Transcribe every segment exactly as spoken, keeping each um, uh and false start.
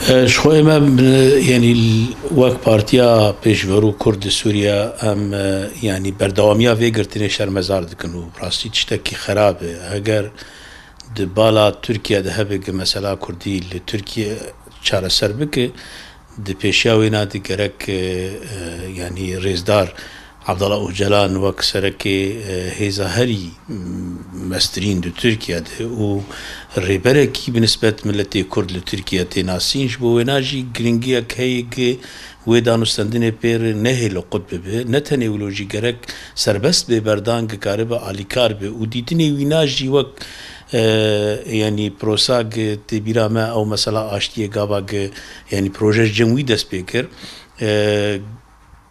E, ji xwe me, e, yanî wek Partiya Pêşverû Kurd di Sûriye em, e, yanî berdewamiya vê girtinê şermezar dikin û rastî tiştekî xerab e. Heger di bala Tirkiye de hebe ki mesela Kurdî li Tirkiye çareser bike, di pêşiya wêna de gerek, e, e, yanî rêzdar Abdullah Ocalan wek serekê, e, hêza herî, m, mestirîn di Tirkiye de û rêberekî bi nisbet miletê Kurd li Tirkiye tê nasîn. Ji bo wêna jî giringiyek heye ki wê danûstendinê pê re nehêle qut bibe. Ne tenê wilo jî gerek serbest bê, berdan ki karibe alîkar be û dîtinê wîna jî wek, e, yanî prosa ki tê bîra me ew mesela aştiyê gava ki yanî proje ji cem wî dest pê kir. E,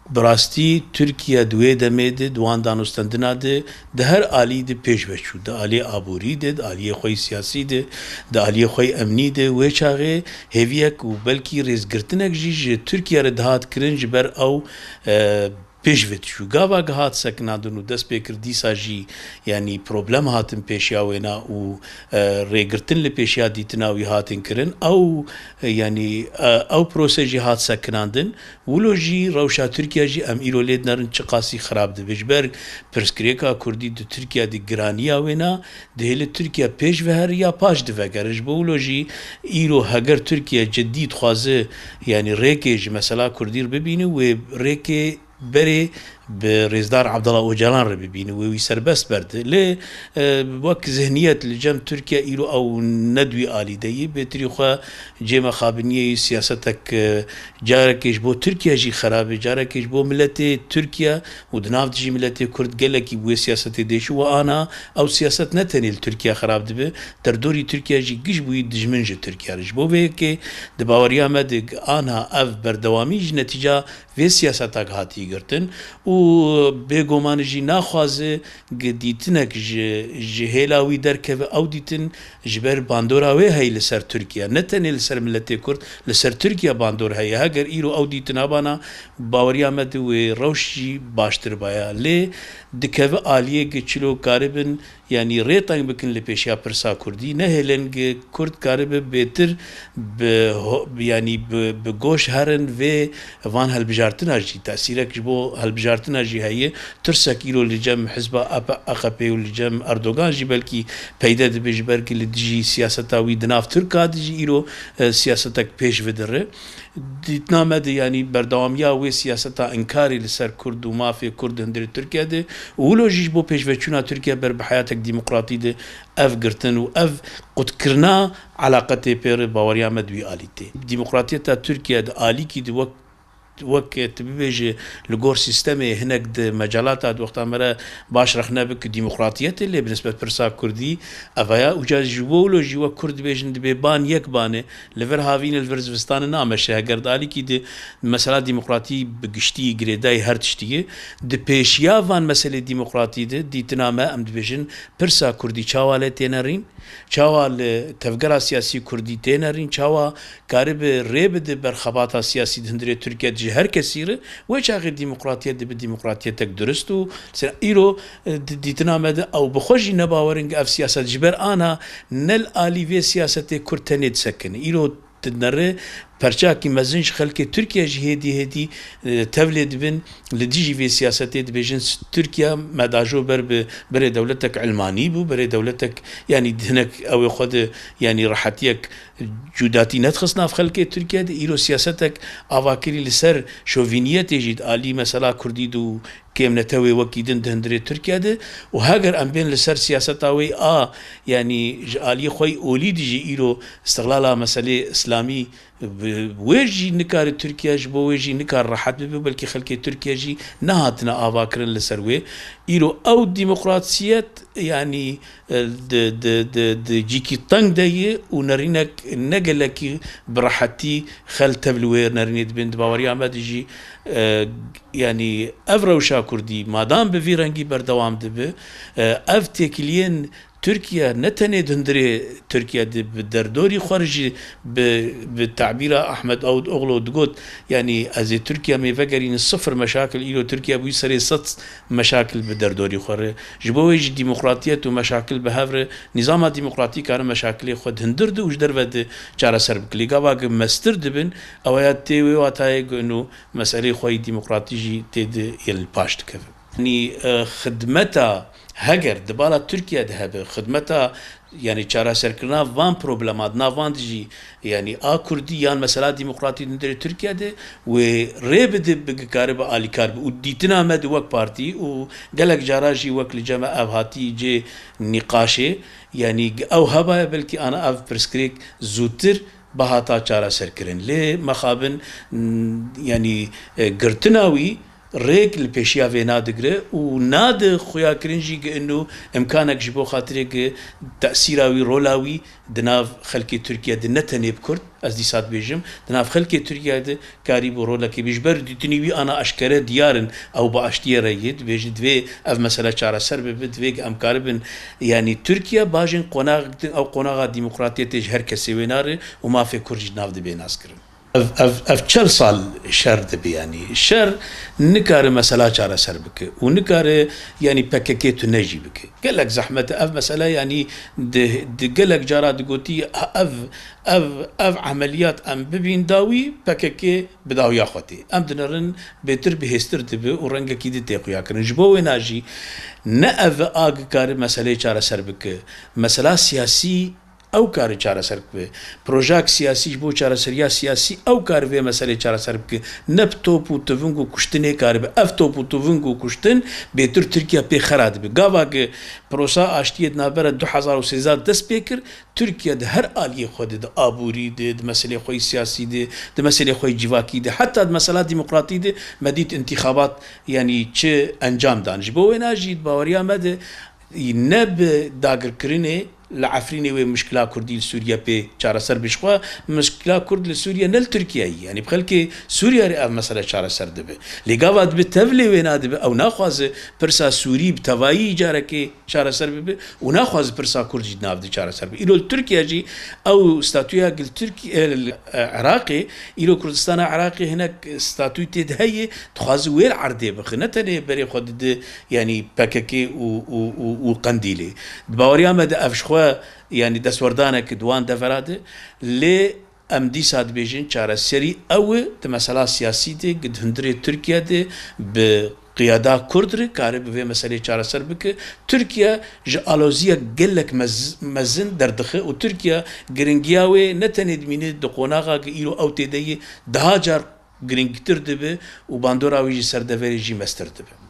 Bi rastî Tirkiye di wê demê de, di wan danûstendina de, di her alî de pêş ve çû. Di aliyê aborî de, di aliyê xwe yî siyasî de, di aliyê xwe yî emnî de, wê çaxê hêviyek û belkî rêzgirtinek jî ji Tirkiye re dihat kirin, ji ber ew, e, pêş ve diçû. Gava gi hat sekinandin û dest pê kir dîsa jî, yanî problem hatin pêşiya wêna û, e, rêgirtin li pêşiya dîtina wî hatin kirin. Ew, e, yanî, e, ew prose jî hat sekinandin. Wilo jî rewşa Tirkiye jî em îro lê dinerin çiqasî xirab dibe. Ji ber pirsgirêka Kurdî di Tirkiye de giraniya wêna, dihêle Tirkiye pêş ve here ya paş divegere. Ji bo wilo jî îro heger Tirkiye cidî dixwaze, yanî rêkê ji mesela Kurdî re bibîne, wê rêkê berê bi rêzdar Abdullah Ocalan re bibîne, wê wî serbest berde. Lê, e, wek zihniyet li cem Tirkiye îro ew ne di wî alî de yî. Bêtirî xwe cê mexabiniyê yî siyasetek, e, carekê ji bo Tirkiye jî xerab e, carekê ji bo miletê Tirkiye û di nav de jî miletê Kurd gelekî bi wê siyasetê diêşî û ana ew siyaset ne tenê li Tirkiye xerab dibe, derdorî Tirkiye jî giş bûyî dijmin ji Tirkiye re. Ji bo vê yekê di baweriya me de ana ev berdewamî ji netîca vê siyaseta hatî girtin û bêguman jî naxwaze gi dîtinek ji, ji hêla wî derkeve, ew dîtin ji ber bandora wê heye li ser Tirkiye. Ne tenê li ser miletê Kurd, li ser Tirkiye bandor heye. Heger îro ew dîtina bana, baweriya me di wê rewş jî baştir baya. Lê dikeve aliyê gi çilo karibin, yanî rê teng bikin li pêşiya pirsa Kurdî. Nehêlin gi Kurd karibe bêtir bi ho-, yanî bi, bi goş herin vê van hilbijartina jî. Tesîrek ji bo hilbijartina jî heye. Tirsek îro li cem hizba A P, A K P û li cem Erdogan jî belkî peyde dibe, ji ber ki li dijî siyaseta wî di nav Tirka de jî îro, e, siyasetek pêş ve dire. Dîtina me de, yanî berdewamiya wê siyaseta înkarê li ser Kurd û mafê Kurd di hundirê Tirkiye de û wilo jî ji bo pêşveçûna Tirkiye ber bi heyatek demokratî de ev girtin û ev qutkirina elaqetê pê re baweriya me di wî alî tê. Demokratiyeta Tirkiye di alîkî de wek, wek tu bibêje li gor sîstemê hinek di mecalata di wexta me re baş rexne bike demokratiyetê, lê bi nisbet pirsa Kurdî evaya uca ji bo wilo jî wek Kurd dibêjin dibê ban yek banê, li vir havînê, li vir zivistanê nameşe. Heger di alîkî di mesela demokratî bi giştî girêdayî her tiştî ye. Di pêşiya van meselê demokratî de dîtina me, em dibêjin pirsa Kurdî çawa lê têne rîn, çawa li tevgera siyasî Kurdî têne rîn, çawa karibe rê bide ber xebata siyasî di hundirê Tirkiye de ji her kesî re, wê çaxê demokratiyet dibe demokratiyetek durist û ser îro, e, di dîtina me de ew bi xwe jî nebawerin ki ev siyaset ji ber ana ne li alî vê siyasetê Kurd tenê disekine. Îro dinere perçakî mezin ji xelkê Tirkiye jî hêdî hêdî, e, tevlê dibin, li dijî vê siyasetê dibêjin s-, Tirkiye medajo ber bi berê dewletek ilmanî bû, berê dewletek, yanî hinek ew ê xwe de, yanî rehetiyek cudatî nedixist nav xelkê Tirkiye de. Îro siyasetek avakirî li ser şovîniyetê jî di alî mesela Kurdî de û kêmnetewê wekî din di hundirê Tirkiye de û heger em bên li ser siyaseta wê a, yanî ji aliyê xwe yî olî de jî îro istiqlala meselê îslamî bi wê jî nikare Tirkiye, ji bo wê jî nikare rehet bibe, belkî xelkê Tirkiye jî nehatine avakirin li ser wê. Îro ew demokrasiyet, yanî, e, di, di, di, di cîkî teng de ye û nerînek ne gelekî bi rehetî xel tev li wê nerînê dibin. Di baweriya me de jî, e, yanî ev rewşa Kurdî madam bi vî rengî berdewam dibe, e, ev têkiliyên Tirkiye ne tenê di hundirê Tirkiye de, bi derdorî xwe re jî, bi, bi tabîra Ahmet Davutoğlu digot, yanî ez ê Tirkiye me vegerînin sifir meşakil, îro Tirkiye bûyî serê sed meşakil bi derdorî xwe re. Ji bo wê jî demokratiyet û meşakil bi hev re, nîzama demokratîk kare meşakilê xwe di hundir de û ji derve de çareser bike. Lê gava ku mestir dibin, ew ya tê wê watayê ku ino meselê xwe yî demokratî jî tê de yên li paş dikeve. Yanî, e, xidmeta, heger di bala Tirkiye de hebe, xidmeta, yanî çareserkirina van problema, di nav van de jî, yanî a Kurdî yan mesela demokratî di hundirê Tirkiye de wê rê bide, bikaribe alîkar be. Û dîtina me di wek partî û gelek cara jî wek li cem me ev hatî cê nîqaşê, yanî ew hebaye belkî ana ev pirsgirêk zûtir bihata çareserkirin. Lê mexabin, n-, yanî, e, girtina wî rêk li pêşiya vê nadigire û nade xuyakirin jî gi ino imkanek ji bo xatirê gi tesîra wî, rola wî di nav xelkê Tirkiye de ne tenê bi Kurd, ez dîsa dibêjim, di nav xelkê Tirkiye de karîbû rolekê bî. Ji ber dîtinî wî ana eşkere diyar in, ew bi aştiyê re yê, dibêjin divê ev mesele çareser bibe, divê em karibin, yanî Tirkiye bajin qonax, ew qonaxa demokratiyetê ji her kesê wê nare û mafê Kurd jî nav dibe naskirin. Ev, ev, ev çel sal şer dibe, yanî şer nikare mesela çareser bike û nikare, yanî P K K tune jî bike. Gelek zehmet e ev mesele, yanî di, di gelek cara digotî, ev, ev, ev emeliyat em bibîn dawî, P K K bi dawiya xwe tê. Em dinerin bêtir bihêztir dibe û rengekî di tê xuyakirin. Ji bo wêna jî ne ev a kare meseleyê çareser bike. Mesela siyasî ew kare çareser bibe. Projeyek siyasî ji bo çareseriya siyasî ew kare vê meseleyê çareser bike. Ne bi top û tiving û kuştinê karibe. Ev top û tiving û kuştin bêtir Tirkiye pê xera dibe. Gava ki prosa aştiyê di navbera du hezar û sêzdeh dest pê kir, Tirkiye di her aliyê xwe de, di aborî de, di meselê xwe yî siyasî de, di meselê xwe yî civakî de, heta di mesela demokratî de me dît întîxabat, yanî çi encam dan. Ji bo wêna jî di baweriya me de ne bi dagirkirinê li Efrînê wê mişkila Kurdî li Sûriye pê çareser be. Ji xwe mişkila Kurd li Sûriye ne li Tirkiye yî. Yanî bi xelkê Sûriye re ev mesele çareser dibe. Lê gava dibe tevlê wêna dibe, ew naxwaze pirsa Sûrî bi tevayî carekê çareser bibe û naxwaze pirsa Kurd jî di nav de çareser bibe. Îro li Tirkiye jî ew statûya li Tirkiye, li, e, Iraqê, îro Kurdistana Iraqê hinek statûyê tê de heye, dixwaze wê li erdê bixe, ne tenê berê xwe dide, yanî P K K û, û, û, û Qendîlê. Di baweriya me de ev ji xwe, yanî destwerdanek di wan devera de, lê em dîsa dibêjin çareserî ew e, di mesela siyasî de, di hundirê Tirkiye de bi qiyada Kurd re kare bi vê meseleyê çareser bike. Tirkiye ji aloziyek gelek mez-, mezin derdixe û Tirkiye giringiya wê ne tenê dimîne di qonaxa ku îro ew tê de ye, daha car giringtir dibe û bandora wî ji ser deverê jî mestir dibe.